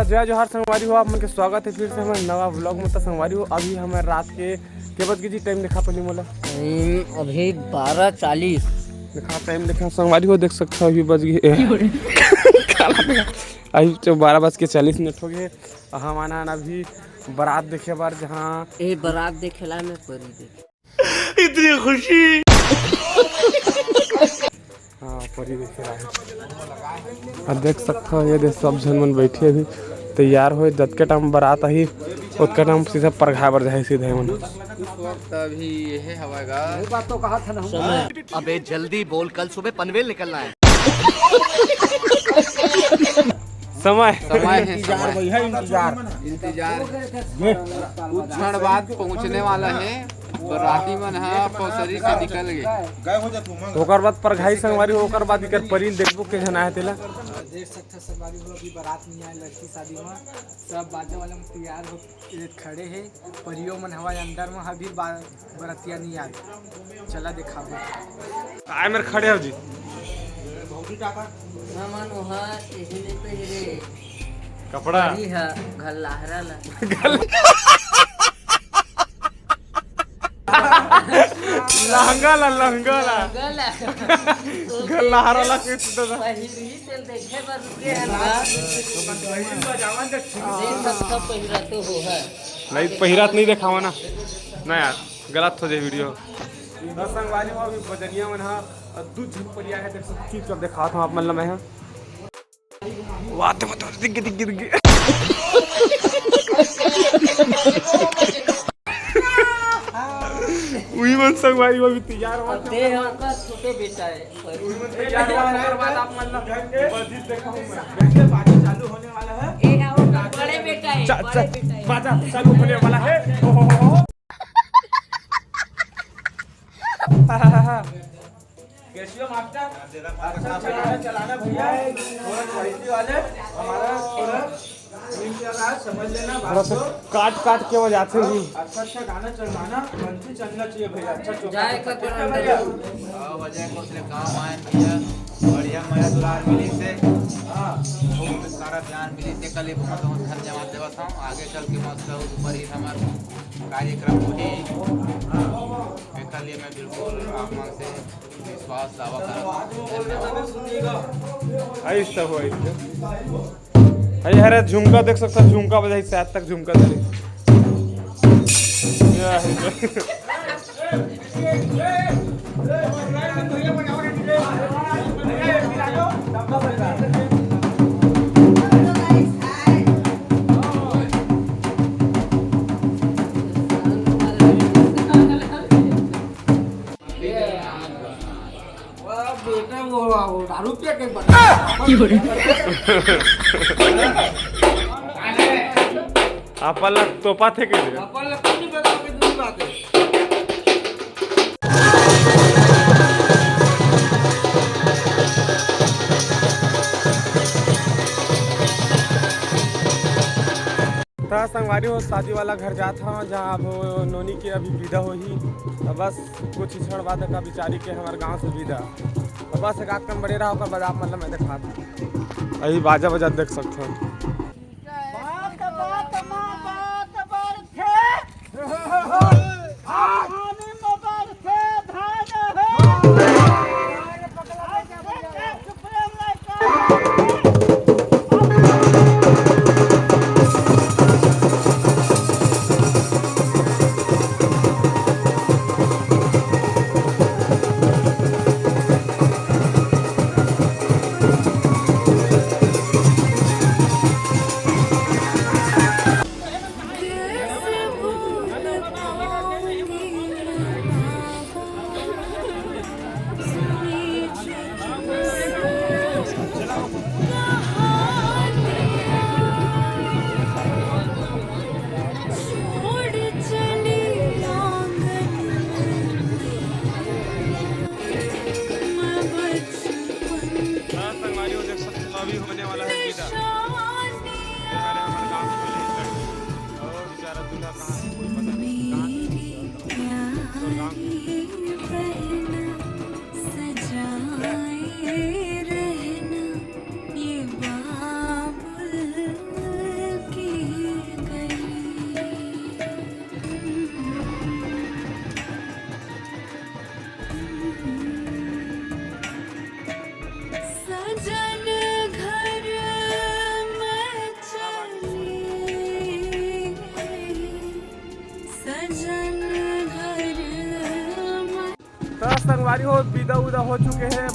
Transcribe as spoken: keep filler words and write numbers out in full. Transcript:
जय जोहार संगवारी हो, आप मन के स्वागत है फिर से हमर नवा vlog में। तो संगवारी हो, अभी हमर रात के, के बज गे जी? टाइम देखा पहले मोला। हम्म, अभी बारह चालीस। देखा टाइम देखा संगवारी हो, देख सकता हो अभी बज गे, ए, काला देखा। अभी तो बारह बज के चालीस मिनट हो गए। हम आना अभी बारात देखे बर, जहाँ ए बारात देखे ला मैं परी देखे। इतनी खुशी। हाँ, परी देखे ला। अब देख सकता हो, ये दे सब झन मन बैठे अभी तैयार होए, जतके टाइम बारात आही ओतके टाइम सीधा परघाए बर जाही सीधा मन। उस वक्त अभी ये हवा गा। समय। अबे जल्दी बोल, कल सुबह पनवेल निकलना है। समय। समय है, इंतजार समय। भैया, इंतजार। इंतजार। कुछ क्षण बाद पहुंचने वाला है, बराती मन ह पौसरी से निकल गए। ओकर बाद परघाई संगवारी, ओकर बाद इकर परी ल देखबो के झन आए तेला। देख सकते संगवारी हो, अभी बारात नहीं आए लड़की शादी में, सब बाजा वाला में तैयार हो ये खड़े हे, परियो मन हवय अंदर म, अभी बा-, बरतिया नहीं आए। चला देखाबो। आए मेर खड़े हो जी। हमन ओहा एही नहीं पहिरे। कपड़ा। परी ह घर लहरा ला। गल- लहंगा ला, लहंगा ला। गल- घर लहरा ला के सुधा। पहिरी तेल देखे बर रुके हन गा। देख सकता पहिरा तो हो है। नहीं, पहिरा तो नहीं देखावा ना। ना यार, गलत हो जाए वीडियो। बस संगवारी हो, अभी बजनिया मन हा दू झन परिया है, देख सकते, चुपचाप दिखात हूँ आप मन ला मैं हा। वाह, तो, तो, दिख गए, दिख गए, दिख गए। उही मन संगवारी हो, अभी तैयार हो। अब दे है ओकर छोटे बेटा है। उही मन तैयार हो, ओकर बाद आप मन ला बजी देखाऊं मैं। बाजा चालू होने वाला है। ए है ओकर बड़े बेटा है, चा-, बड़े चा-, बेटा है। बाजा चालू होने वाला है। ओ हो हो हो। कैशियो मास्टर, अच्छा अच्छा गाना चलाना भैया, थोड़ा क्वालिटी वाले, हमारा थोड़ा मीम चल रहा है, समझ लेना बात थोड़ा सा को। काट काट के बजाते हैं। अच्छा अच्छा गाना चलवाना, मंथली चलना चाहिए भैया, अच्छा चौका जाए चौका का ठीक है करंट भैया? हाँ, वजह को उसने काम आए भैया, बढ़िया मया दुलार मिली से, हाँ। बहुत सारा प्यार मिली से, कल ये बहुत धन जमा देवा था, आगे चल के मस्त ऊपर ही हमारा कार्यक्रम होही। हाँ। एकर लिए मैं बिल्कुल आप मन से विश्वास दावा करत हूँ। धन्यवाद। ऐसा हो, ऐसा। अरे, अरे, झुमका देख सकता, झुमका बजाई, शायद तक झुमका धरे। या है। वाह बेटा, वो, वो दारू पिया के बता। की बोले? अपन ला तोपा थे के दे। अपन ला कुछ नहीं पता, कोई दूसरी बात है। त संगवारी हो, शादी वाला घर जात हव, जहाँ अब नोनी के अभी विदा होही। त बस कुछ ही क्षण बाद का बिचारी के हमारे गांव से विदा। त बस एक आध कन बड़े रहा, ओकर बाद आप मतलब मैं दिखात हूँ। अभी बाजा बजा देख सकते हो। बात, बात, माँ, बात, बात थे। त संगवारी हो, विदा उदा हो चुके हैं।